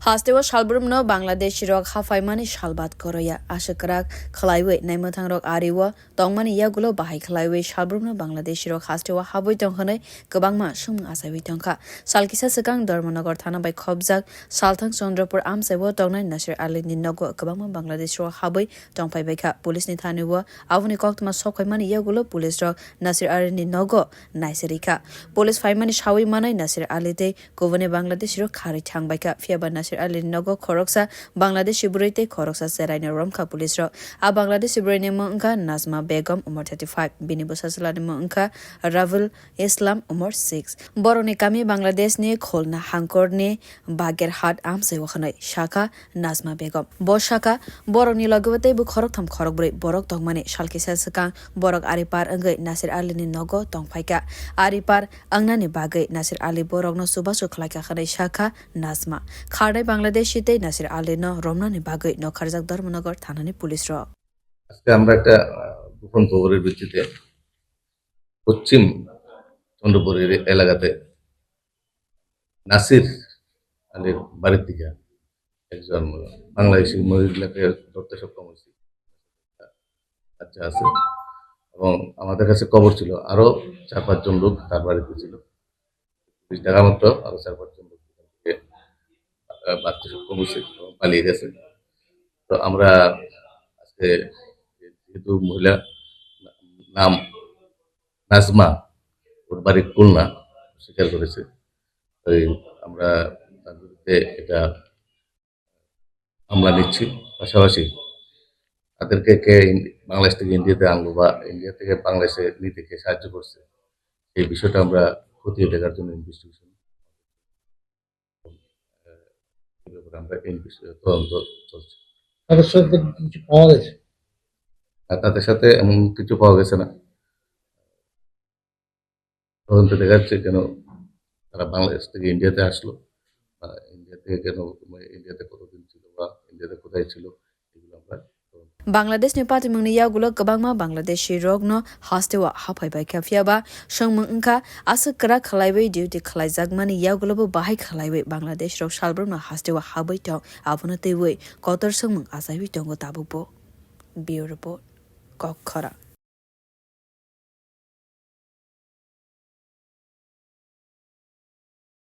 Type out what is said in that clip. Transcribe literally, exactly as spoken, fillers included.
Hasteo salbrumno Bangladeshi rok haphaimani salbat koroya aswk kwrak khwlaiwi naimwthang rok ario tongmani yagulo bahai khwlaiwi salbrumno Bangladeshi rok hasteo habwi tong hwnwi kwbangma swngmung achaiwi tongkha. Sal kisa swkang Dharmanagar thana bai khopjak Salthang Chandrapur amchaio tongnai Nasir Ali ni nogo kwbangma Bangladeshi rok habwi tongphai baikha. Police ni thani o aboni koktwma sokphaimani yagulo police rok Nasir Ali ni nogo naisirikha. Police phaimani sawi manai Nasir Ali tei kubuni Bangladeshi rok kharwi thang baikha. Phiyaba Nasir Ali ni nogo khoroksa Bangladeshi bwrwi tei khoroksa cheraino romkha police rok. A Bangladeshi bwrwi ni mung wngkha Najma Begum, umor thirty five. Bini bwsajwla ni mung wngkha Ravil Islam, umor six. Borokni kami Bangladesh ni Khulna hangkor ni Bagerhat amchaio hwnwi sakha Najma Begum. Bo sakha, borokni loge o teibo khoroktham khorokbrwi borok tongmani. Sal kisa swkang borok ari par wngwi Nasir Ali ni nogo tongphaikha. Ari par wngnani bagwi Nasir Ali borokno chubachu khlaikha hwnwi sakha Najma. Kharnai Bangladeshi tei Nasir Ali no romnani bagwi nokharjak Dharmanagar thanani police rok. আজকে আমরা একটা, আহ, গোপন খবরের ভিত্তিতে পশ্চিম চন্দ্রপুর এরি-, এলাকাতে নাসির আলীর বাড়ির দিকে একজন বাংলাদেশি মহিলাকে ধরতে সক্ষম হয়েছি। আচ্ছা, আছে। এবং আমাদের কাছে খবর ছিল আরো চার পাঁচজন লোক তার বাড়িতে ছিল। পুলিশ দেখা মাত্র আরো চার পাঁচজন লোক এখান থেকে, আহ, বাড়িতে সক্ষম হয়েছে এবং পালিয়ে গেছে। তো আমরা আজকে যেহেতু মহিলা নাম নাজমা, ওর বাড়ি খুলনা, স্বীকার করেছে। তাই আমরা তার বিরুদ্ধে এটা মামলা নিচ্ছি। পাশাপাশি তাদেরকে কে ইন-, বাংলাদেশ থেকে ইন্ডিয়াতে আনলো বা ইন্ডিয়া থেকে বাংলাদেশে নিতে কে সাহায্য করছে, এই বিষয়টা আমরা খতিয়ে দেখার জন্য ইনভেস্টিগেশন, এই ব্যাপারে আমরা ইনভেস্ট-, তদন্ত চলছে। তাদের সাথে কিছু পাওয়া গেছে? আর তাদের সাথে এমন কিছু পাওয়া গেছে না। তদন্তে দেখা যাচ্ছে কেন তারা বাংলাদেশ থেকে ইন্ডিয়াতে আসলো, বা ইন্ডিয়া থেকে কেন, মানে, ইন্ডিয়াতে কতদিন ছিল বা ইন্ডিয়াতে কোথায় ছিল, এগুলো আমরা তদন্ত। Bangladeshni patimungni yagulo kwbangma Bangladeshi rokno hasteo haphai bai kha, phiyaba swngmung wngkha aswk kwrak khwlaiwi duty khwlaijakmani yagulobo bahai khwlaiwi Bangladesh rok salbrumno hasteo habwi tong, abono twiwi kotor swngmung achaiwi tongo tabukbo. Bureau Report, Kokkhora.